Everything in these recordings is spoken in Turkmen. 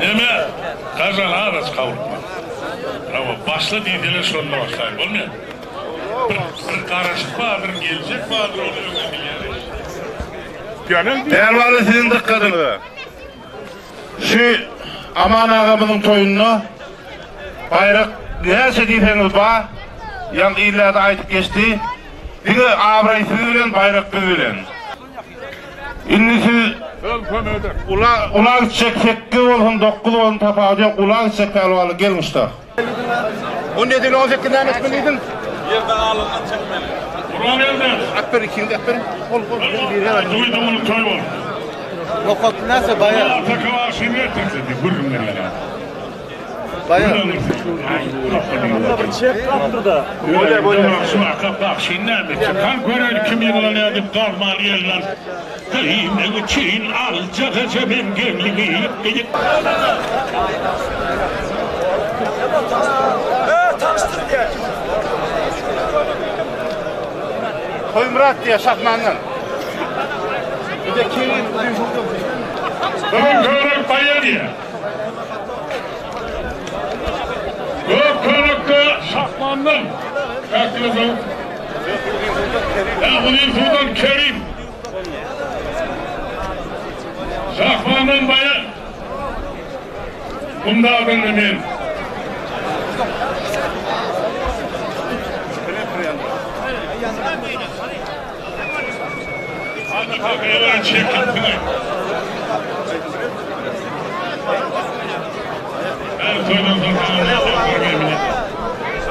Neme, Gajan azajyk howlukma. Hawa, başla diýseler şonda başlaýyn, bolmaýar. Bir, bir garaşyk bardyr, geljek bardyr, ony öňden bilýäris. Pälwanlar siziň dykgatyňyza. Şu Aman agamyzyň toýunda baýrak näçe diýseňiz bar, ýaňky illerde aýdyp geçdi. Diňe abraý siz bilen, baýrak biz bilen. Indi siz ula ula gitjek sekiz bolsun, dokuz bolsun tapawudy ýok, ula gitjek pälwanlar geliň usta. On ýedi ile on sekiz näme etmeli diýdiň? Ýerde galandan çekmeli. Gurban geldi. Äpber ikiňi äpber. Ol ol biri her Duýdum toý bol. Nokat näse baýa. Ataka bagşyny getirse diý gürrüň berýär. Baýa. Bir çek kapdyr-da. Bolýa bolýa. Şu aka bagşyny näme etjek? Han göreýin kim ýyglanýar diýip gazmany eline alyp. Geýmek üçin aljak eje men gelnimi gyýyk. Toýmyrat diýýär Şahmandan. Bir-de Kerim Gök körek baýa diýýär. Gök körekde Şahmandan. Käkilezok. Ýa uzyn suwdan Kerim. Şahmandan baýa. Gumdagdan-da men.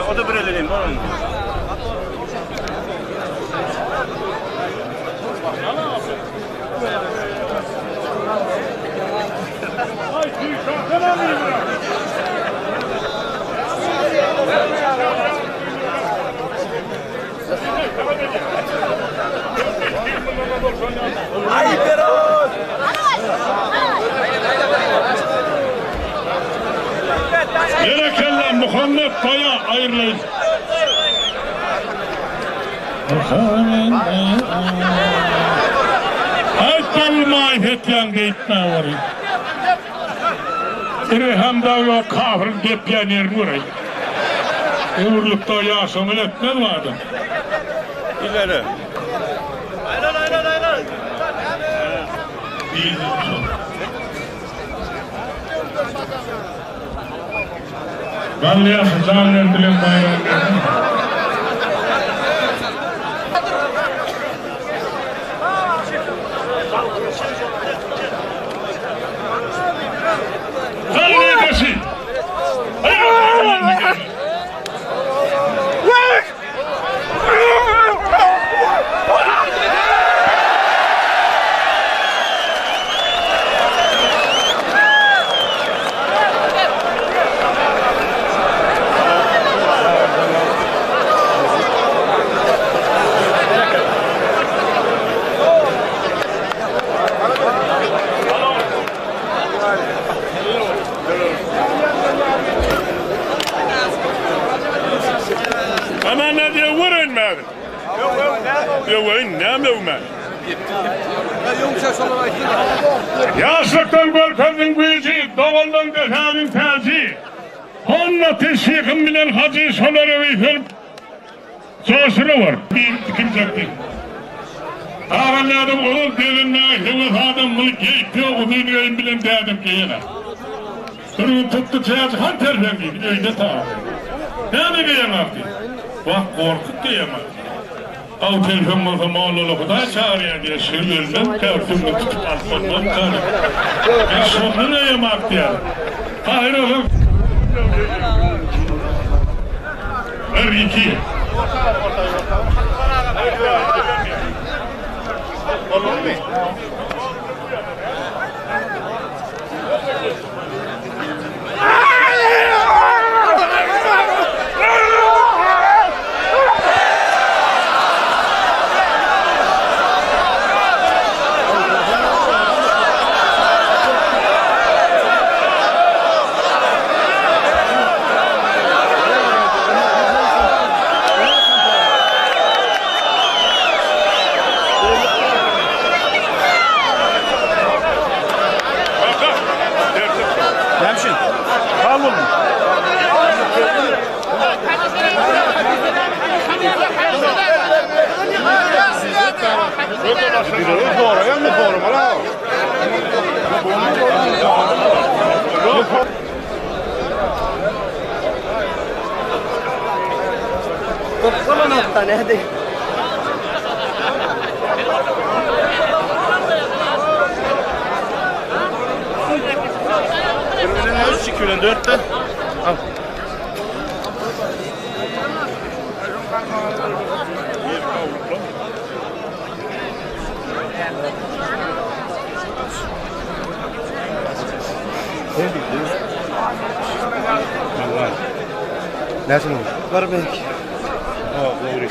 O-da bir elin, Berekella Muhammet baýa aýrylaýyn. Aýt bolmaý hetýaň beýtmä bory. Ireham dag ýok kafyryň depýän ýerini göreý. Öwrülipde ýaşamaly etmez bu adam. Ileri. Garly ýaşy jan berdilen baýragyny bersin. Garly ýaşy. Aman nädýä öwrenmädi. Öweýin, näme öwmän? Ýaşlykdan görkezdiň güýji, Doganlaň depäniň täji. Honnaty şyhym bilen hajy şolar öwüsirip, joşurawar. Biri tikinjekdi. Tagan dädem ozal begenmäge höwes adam muny geýip ýok uzyn geýim bilen dädem geýenä. Bir gün tutdy Täji han terfen diýdi, öýde Tagan. Näme geýeňok diýdi. Wah Gorkut geýemok. Aw telefon bolsa mollala hudaý çagyrýar diýýär, şir ölmezmikä, süňňi tutup alyp bolmazmyka diýip. Men şondan öýem-ak diýýär. Tahyr oglan. Bir, iki. Boldumy? Näme Hal bolun. Doğru mı doğru mu la? Birbirine 3 2 bilen 4 de. Al. Näçe olmuş? Var belki. Ha, doğru.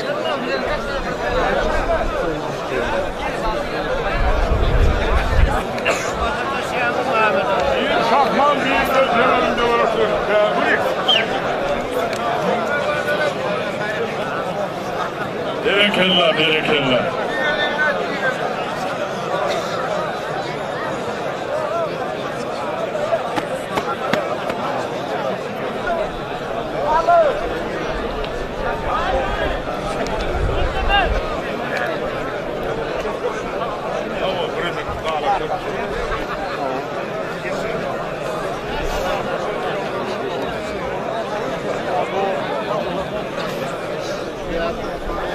Bir şahman bir de önünde uğraşıyor. Berekella, berekella.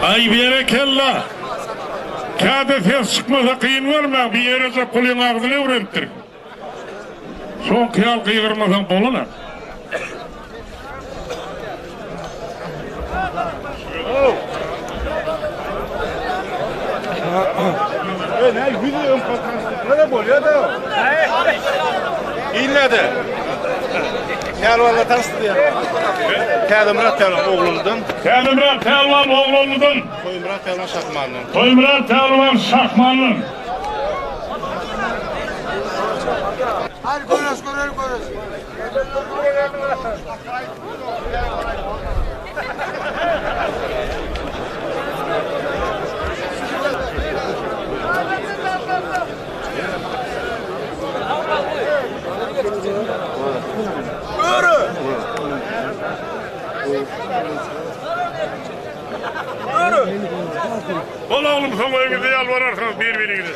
Ay berekella. Käde ses çykmasa kyn görme, bir ýere japulyň agzyny öwrenipdir. Soň kyýal gygyrmasaň bolana. E ne yüzü ön Ne bolýar da? İlle de. Pälwanla tanıştı ya. Täzemrat Pälwan oglundan, Tälimrat Pälwan oglundan, Toýmyrat Pälwan Şahmandan. Toýmyrat Pälwan Şahmandan. Hadi görüş görüş görüş. Bol oglum soň öňüňize ýalbararsyňyz bir-biriňize.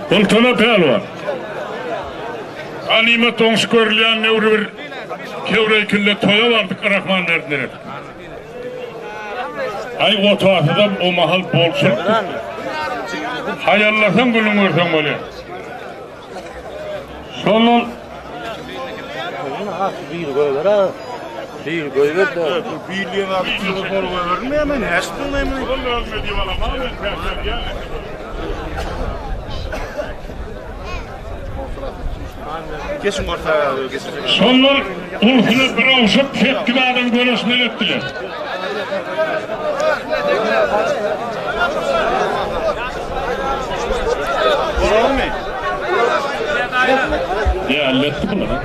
Gultana pälwan. Ganymat oňşuk görülýän nöwri bir kewreýkille toýa bardyk Rahman berdiler. Ay otasyzam o mahal bolçuluk. Hayallasaň gülüň görseň bolýar. Şondan Bir goýber ha. Bir goýber de. Bilýän abi tüýe bol goýberme men näştdim men. Geçin orta geçin. Şondan ulsuna bir awşyp 8 adam göreşmeli etdiler. Bolalım mı? Ya halletti bunlar. ha.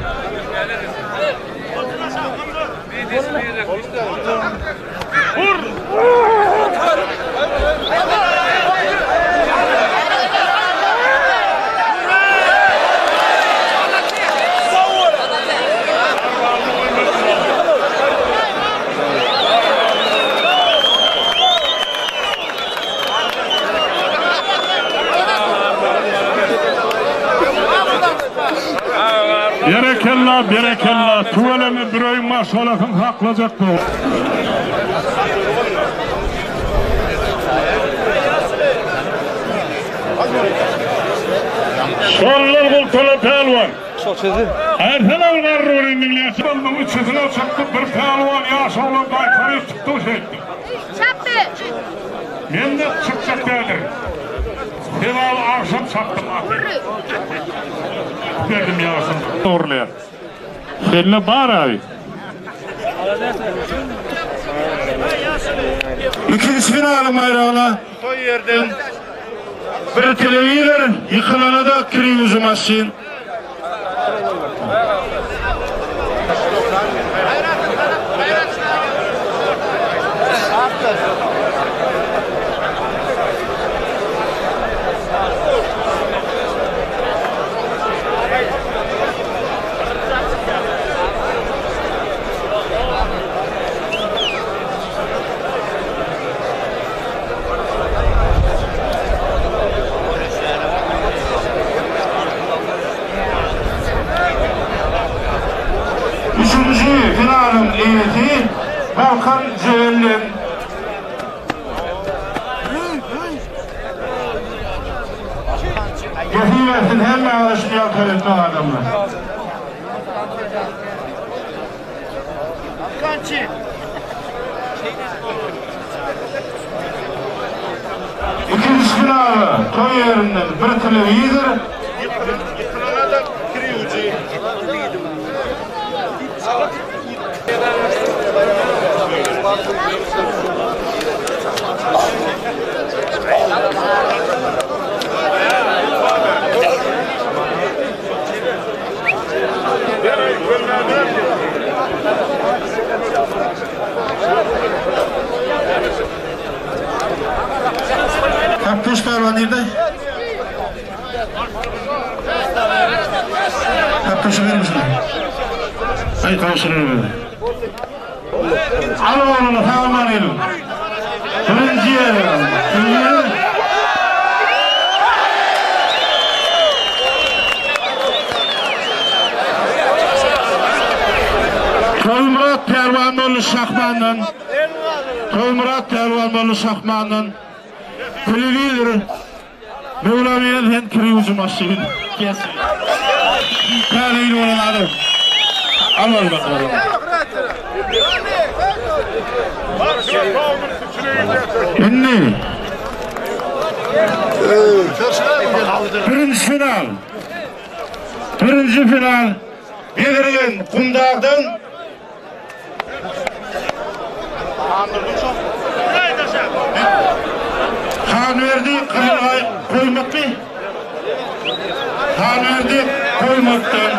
Berekella, berekella. Tüweleme bir öýüň maşgalasyn saklajak bu. Şondan gultala pälwan. Ersen ol garry bir indiňleýär. Bolduň üçüsine çykdy bir pälwan ýaş oglan gaýtaryp çykdy şeýtdi. Çapdy. Men-de çykjak däldirin. Sebäbi agşam çapdym aty. Berdim ýaşym. Dogrulyar. Sende bar abi. Ikinji finalyň baýragyna toý ýerden bir telewizor, ýykylana-da kir ýuwujy maşyn. Üçünji finalyň eýesi Balkan Jebelden. Nesip etsin hemmäňize şuny ýalta etmek adamlar. Ikinji finala toý ýerinden bir telewizor. Ýykylana-da kir ýuwujy. Tapdyş pälwan nirde? Tapdyşy beriň şuna. Aý gowşuryň. Al ogluny sag aman Birinji ýere. Toýmyrat pälwan boldy Şahmandan. Toýmyrat pälwan boldy Şahmandan. Telewizor Möwlamyýaz hem kir ýuwujy maşyn. Kes. Täze bolan adam. Al al bak. Indi birinji final. Birinji final Bezirgen Gumdagdan Hanberdi Gyzylgaý Koýmakmy? Hanberdi Koýmakdan.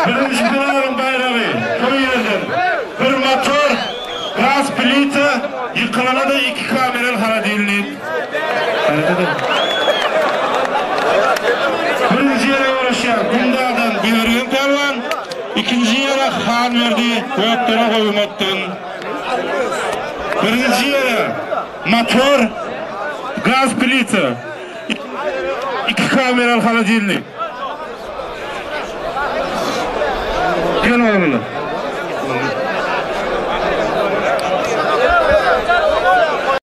Birinji finalyň baýragy toý ýerden bir motor, gaz plita, ýykylana-da iki kameraly holodilnik. Birinji ýere göreşýär Gumdagdan Bezirgen pälwan, ikinji ýere Hanberdi Gökdere Goýumatdan. Birinji ýere motor, gaz plita, iki kameraly holodilnik. Gel oglular.